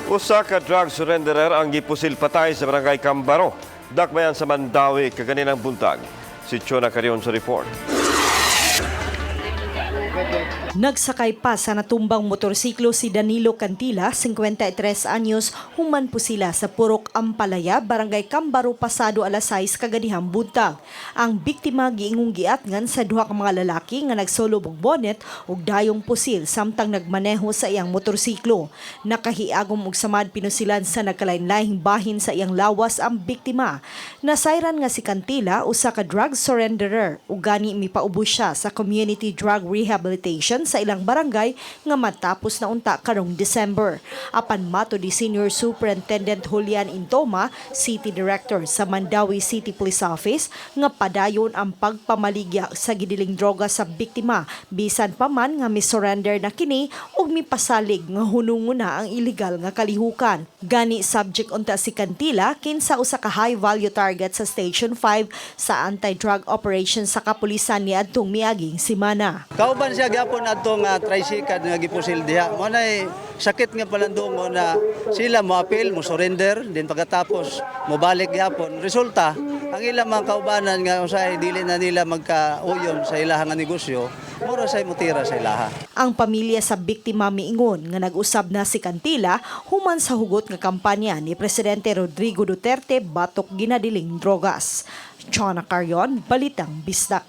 Usa ka drug surrenderer ang gipusil patay sa Barangay Cambaro, Dakbayan sa Mandaue, kaganinang buntag. Si Chona Carion sa report. Nagsakay pa sa natumbang motorsiklo si Danilo Cantila, 53 anyos, human po sila sa Purok Ampalaya, Barangay Cambaro, pasado alas 6 kaganihang buntag. Ang biktima giingong giatngan sa duha ka mga lalaki nga nagsulob og bonnet ug dayong pusil samtang nagmaneho sa iyang motorsiklo. Nakahiagom og samad pinusilan sa nagkalain-lahing bahin sa iyang lawas ang biktima. Nasayran nga si Cantila usa ka drug surrenderer ug gani mipaubos siya sa community drug rehabilitation sa ilang barangay nga matapos na unta karong December. Apan mato ni Senior Superintendent Julian Intoma, City Director sa Mandaue City Police Office, nga padayon ang pagpamaligya sa gidiling droga sa biktima bisan pa man nga mi-surrender na kini ug mipasalig nga hunungon na ang illegal nga kalihukan. Gani subject unta si Cantila kinsa usa ka high value target sa Station 5 sa anti-drug operation sa kapulisan niadtong miaging semana. Kauban siya gyapon adto nga tricycle nga gipusil diha. Mo nay sakit nga palandungo na sila mo appeal, mo surrender, din pagkatapos mo balik gyapon. Resulta, ang ilang mga kaubanan nga usahay dili na nila magkauyon sa ilahang nga negosyo, mura say mutira sa ilaha. Ang pamilya sa biktima miingon nga nag-usab na si Cantila human sa hugot nga kampanya ni Presidente Rodrigo Duterte batok ginadiling drogas. Chona Carion, Balitang Bisdak.